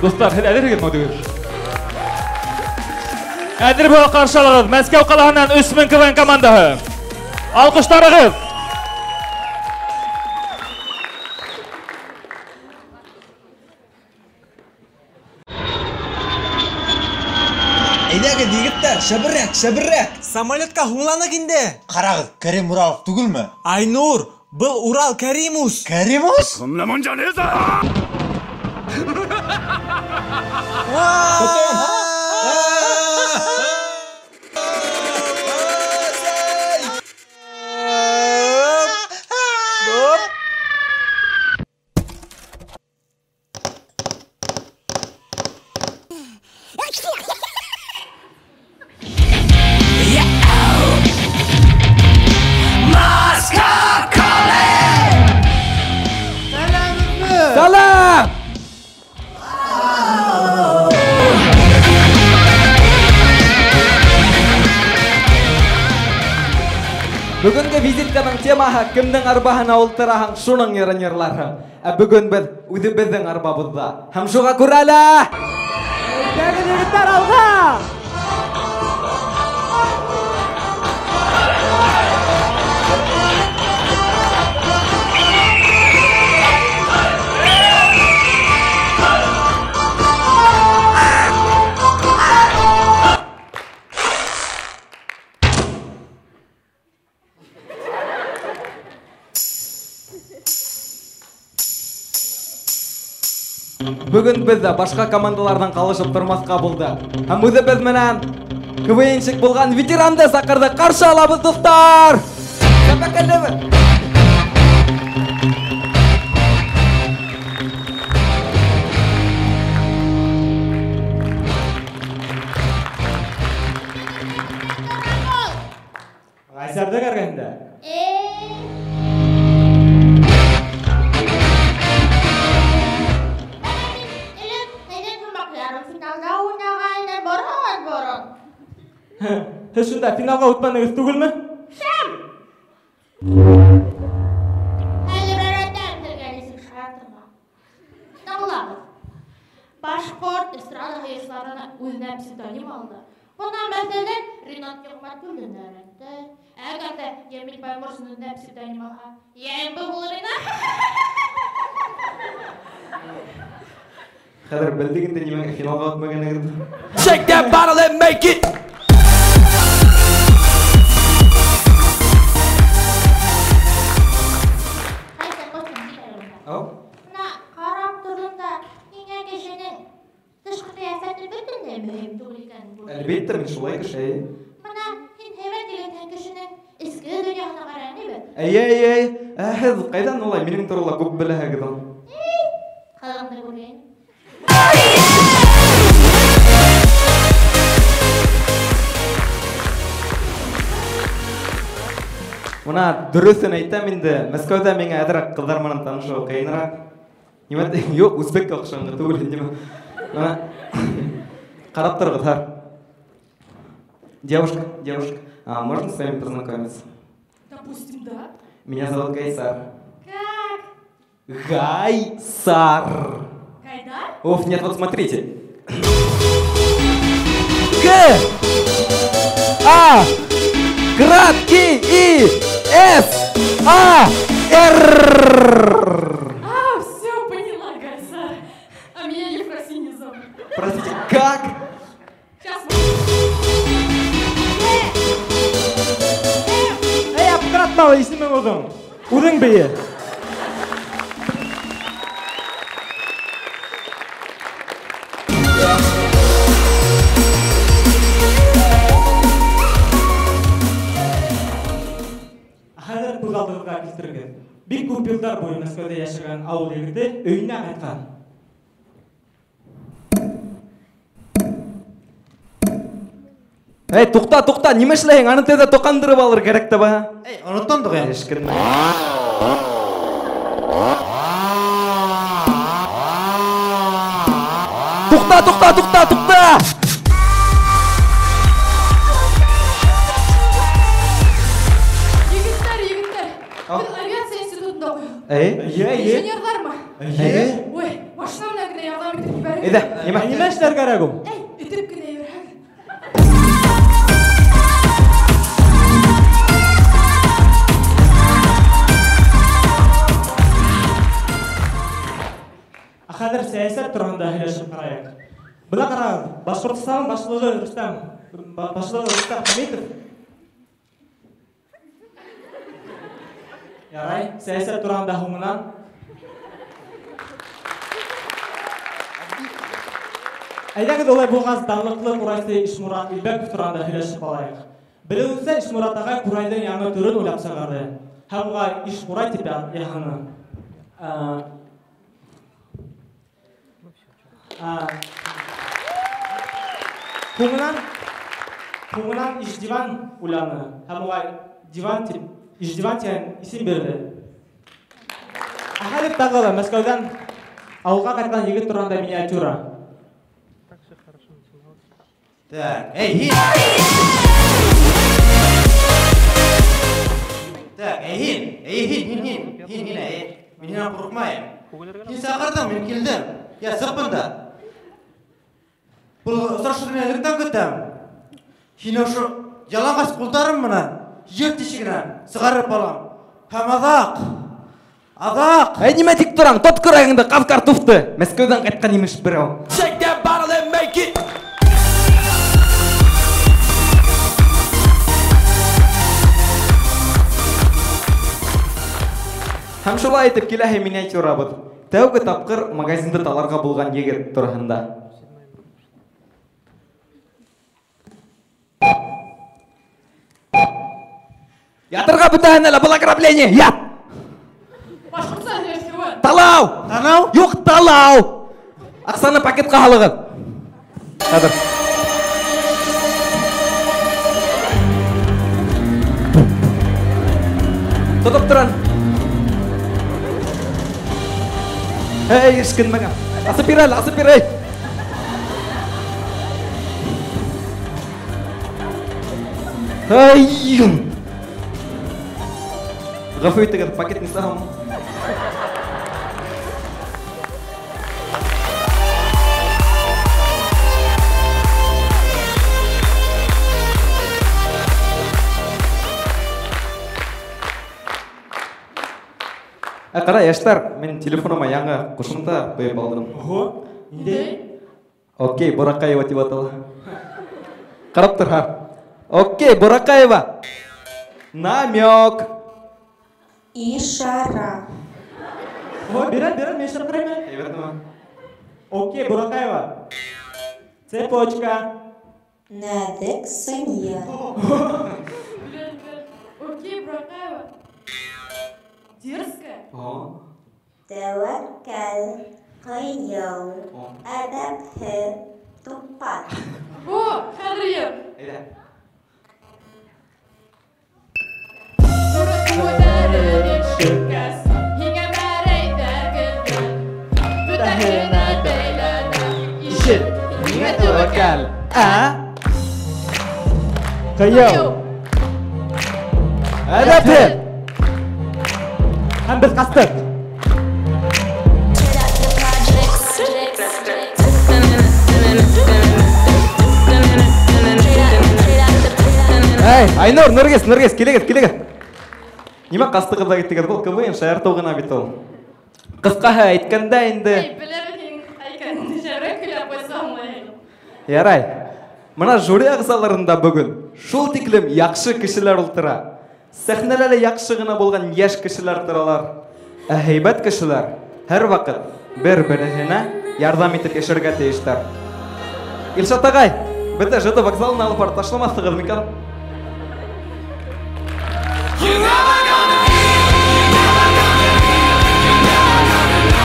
Дуҫтар, һеҙ әҙерһегеҙме түгел? Әҙер булһа ҡаршы алығыҙ. Мәскәү ҡалаһынан 3000 КВН командаһы. Алҡыштарығыҙ. Әйҙәгеҙ, егеттәр, шәберәк, шәберәк. Самолетҡа һуңланыҡ инде. Ҡарағыҙ, Кәрим Уралов түгелме? Айнур, был Урал Кәримус. Кәримус? Salam! Бөгөнгө визитканың темаһы кемдең арбаһына ултыраһың, шуның йырын йырларһың. Ә бөгөн беҙ үҙебеҙҙең арбабыҙҙа. Һәм шуға күрә лә Әйҙәгеҙ, егеттәр, алға! Бөгөн беҙ ҙә башҡа командаларҙан ҡалышып тормаҫҡа булдыҡ. Һәм үҙебеҙ менән КВНщик булған ветеранды саҡырҙыҡ. Ҡаршы алабыҙ, дуҫтар! Сәпәкәләбеҙ! Ғайсарҙы кәргәндә. Һеҙ шунда финалға үтмәнегеҙ түгелме? Шәм! Хәҙер өйрәтәм һеҙгә нисек шаяртырға. Тыңлағыҙ. Башҡорт эстрада һыйырсыларына үҙенә псевдоним алды. Бынан мәҫәлән, Ринат Ниғмәтуллин өйрәтте. Әгәр ҙә Йәмил Баймурзин үҙенә псевдоним алһа, ЙМБ булыр ине. Хәҙер белдек инде нимәгә финалға үтмәгәнегеҙҙе. Shake that bottle and make it. Бына ҡарап торҙом да, һиңә кешенең тышҡы ҡиәфәте бөтөнләй мөһим түгел икән. Әлбиттә, мин шулай кеше. Бына һин һәйбәт егетһең, кешенең эске донъяһына ҡарайың, бит. Әйе, әйе, әйе. Ә һеҙ ҡайҙан улай минең турала күп беләһегеҙ ул? Эй, ҡыҙыңды күргәйнем. Бына дөрөҫөн әйтәм инде, Мәскәүҙә миңә әҙерәк ҡыҙҙар менән танышыу ҡыйыныраҡ. Нимә юҡ, үзбәккә оҡшағанға түгел, нимә. Бына ҡарап тороғоҙ, һар. Девушка, девушка, а можно с вами познакомиться? Допустим, да. Меня зовут Гайсар. Как? Гайсар. Гайдар? Оф, нет, вот смотрите. Г А краткий И С А Р. А, все поняла, Гайсар. А меня Ефросинья зовут. Простите, как? Сейчас. Эй, аптыратма, исемең үҙең. Үҙең бейе. Хәҙер күҙ алдығыҙға килтерегеҙ. Бик күп йылдар буйы Мәскәүҙә йәшәгән ауыл егете өйөнә ҡайтҡан. Эй, туҡта, туҡта, нимә эшләйһең? Аны тәүҙә тоҡандырып алыр кәрәк тә баһа. Эй, оноттондоҡ я. Эшкермә. Туҡта, туҡта, туҡта, туҡта! Егеттәр, егеттәр, Ау. беҙ авиация институтында уҡыйбыҙ. Эй? Эйе, эйе. Инженерҙармы? Эйе. Ой, Машина менән генә ярҙам итеп ебәрегеҙ. Әйҙә, нимә? Нимә эшләр кәрәк ул? Әй, итеп кенә ебәрһәгеҙ. Ә хәҙер сәйәсәт тураһында һөйләшеп ҡарайыҡ. Бына ҡарағыҙ, Башҡортостан башлығы Рөстәм Хәмитов. Ярай, сәйәсәт тураһында һуңынан. Әйҙәгеҙ улай булғас, данлыҡлы ҡурайсы Ишмурат Илбәков тураһында һөйләшеп алайыҡ. Белеүемсә, Ишмурат ағай ҡурайҙың яңы төрөн уйлап сығарҙы һәм уға Ишҡурай тип яһаны. Һуңынан Ишдиван уйланы һәм уға диван тип, Ишдиван тигән исем бирҙе. Ә хәҙер тағы ла Мәскәүҙән ауылға ҡайтҡан егет тураһында миниатюра. Так, эй, һин! Так, эй, һин! Эй, һин, һин, һин, һин, һин, эй. Мин һинән ҡурҡмайым. Һин саҡырҙың, мин килдем. Я, сыҡ бында. Был осрашыуҙы мин электән көтәм. Һине ошо яланғас ҡулдарым менән ер тишегенән сығарып алам. Һәм аҙаҡ, аҙаҡ. Эй, нимә тик тораң? Тот көрәгеңде, ҡаҙ картуфты. Мәскәүҙән ҡайтҡан имеш берәү. Shake that bottle and make it. Һәм шулай итеп киләһе миниатюрабыҙ. Тәүге тапҡыр магазинды таларға булған егет тураһында. Ятырға бөтәһенә лә, был ограбление, ят! Башҡортса һөйләшеүе. Талау! Танау? Юҡ, талау! Аҡсаны пакетҡа һалығыҙ. Хәҙер. Тотоп торан. Эй, эшкинмәгән. Асып бир әле, асып бир, эй. Ай! Ғәфү итегеҙ, пакет нисә һум? Ә, ҡара, йәштәр, мин телефоныма яңы ҡушымта ҡуйып алдым. Ого, ниндәй? Окей, Бураҡаева тип атала. Ҡарап тор, һа. Окей, Бураҡаева. Намек. Ишара. О, бирә, бирә, мин эшләп ҡарайым әле. Әйбәт нәмә. Окей, Бураҡаева. Цепочка. Нәҙек сынйыр. Бер, бер. Окей, Бураҡаева. Дерзкая. О. Тәүәккәл, ҡыйыу, әҙәпһеҙ, тупаҫ. О, хәҙер йыр. Әйҙә. Күтәрелеп һиңә мәрәйҙәр көлгән, бөтәһенә бәйләнә. Ишет, ниңә тәүәккәл? Ә? Ҡыйыу. Әҙәпһеҙ. Һәм беҙ ҡастыҡ. Эй, Айнур, Нургиз, Нургиз, килегеҙ, килегеҙ. Нимә ҡастығыҙ ҙа киттегеҙ? Был КВН шаяртыу ғына бит ул. Ҡыҫҡаһы әйткәндә инде. Эй, беләбеҙ һин әйткәнде, шәберәк көлә ҡуйсаң. Ярай. Мына жюри ағзаларында бөгөн шул тиклем яҡшы кешеләр ултыра. Сәхнәлә лә яҡшы ғына булған йәш кешеләр торалар. Ә һәйбәт кешеләр һәр ваҡыт бер-береһенә ярҙам итеп йәшәргә тейештәр. Илшат ағай, беҙҙе ЖД вокзалына алып барып ташламаҫһығыҙ микән? You never